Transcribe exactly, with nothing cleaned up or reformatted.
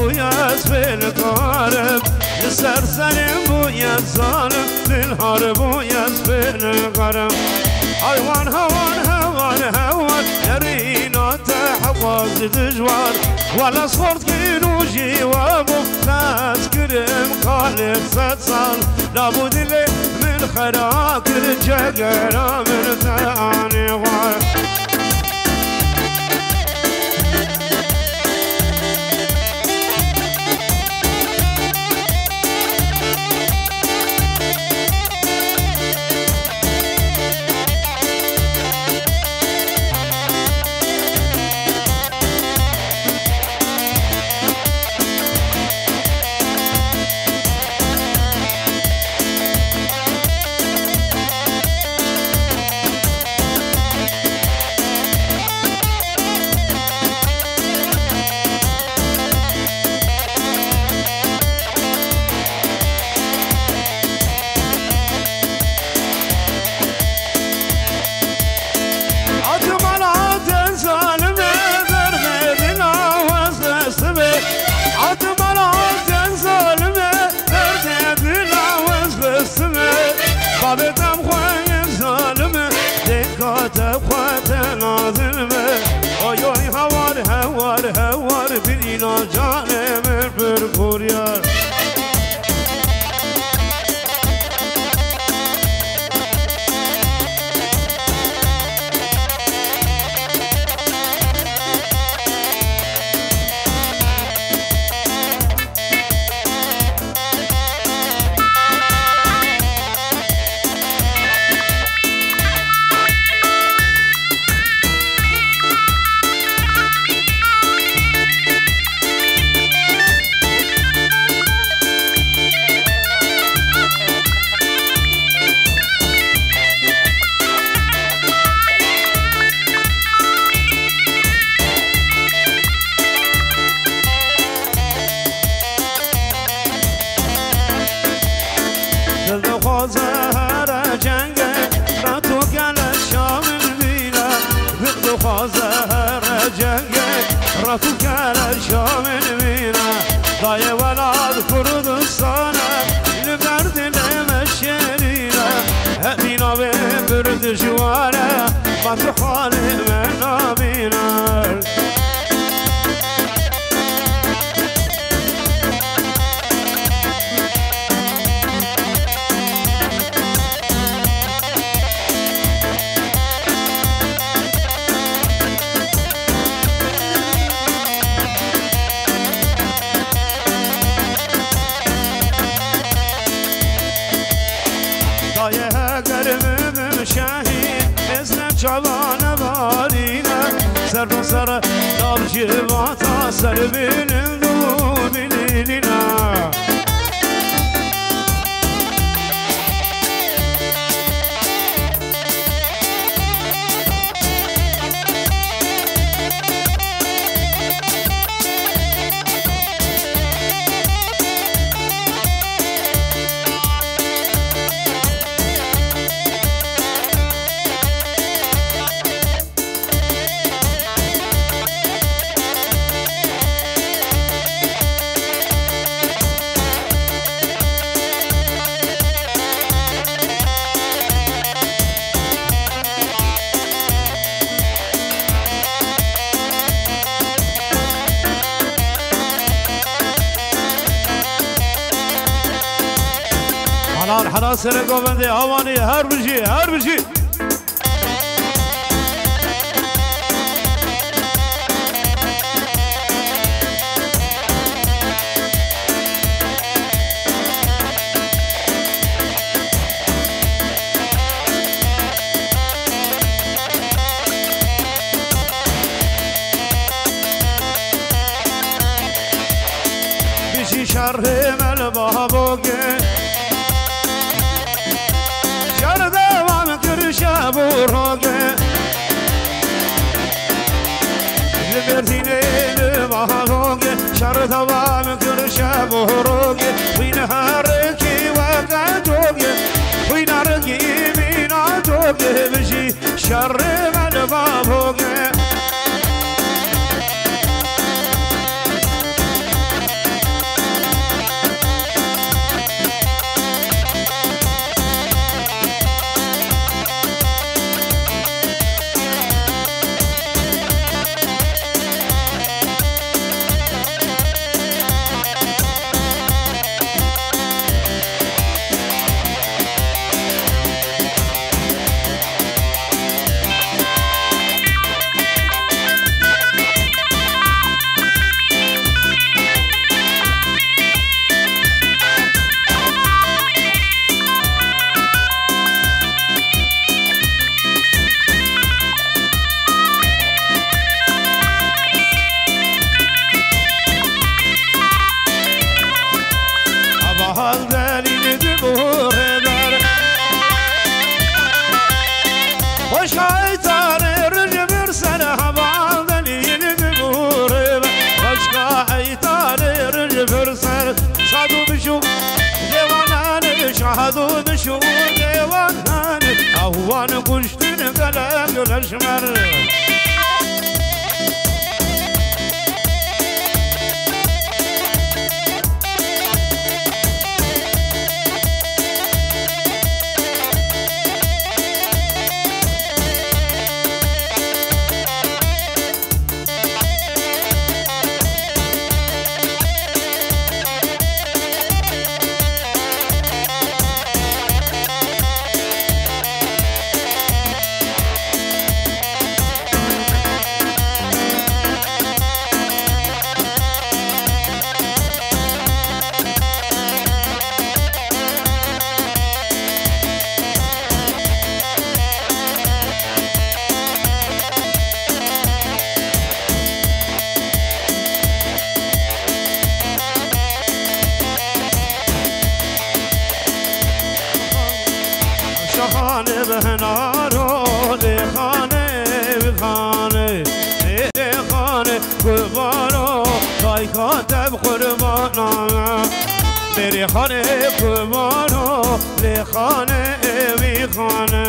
Bûye ez fêlkarim, li ser serê bûye zalim, dilhar bûye ez fêlkarim. Heywan, heywan, heywan, heywan, nerîna te hewaz dijwar. Wela sort kî nû jî we bû, ez kirim xalê sed sal. Nabû dilê min xera kir, cegera min te anê xwar. Atmana te zalime, derdê dila wez destime. Atmana te zalime, derdê dila wez destime. Babê te xwe zalime, dêka te xwe te nazilime. Oy, oy, hewar, hewar, hewar, birîna canê min pir bûriya. Dil dixwaze here cengek, re tu keleşa min bîne. Dil dixwaze here cengek, re tu keleşa min bîne. Dayê welat Kurdistane, li ber dilê me şêrîne. Hemî navê Kurd ji we re, ma tu halê me nabîne. Dayê heger bibim şehîd, ez ne çavane varîne, ser bi ser dav ji vata ser bînin dû bînîne. Helal, helal sere govendê Awanî, her bijî, her bijî. Bijî şerê me li Bavogê. Şer devam kir şev û rogê. Li Mêrdînê li Bavogê. Şer devam kir şev û rogê. Xwîn herekî weke cogê. Xwîn herekî mîna cogê. Bijî şerê me li Bavogê. Kuştun gelek leşmer. Şahane behnaro, lê xane, wî xane, lê xane, kurmano, dayka te bi qurbana. Lê xane, kurmano, lê xane, wî xane.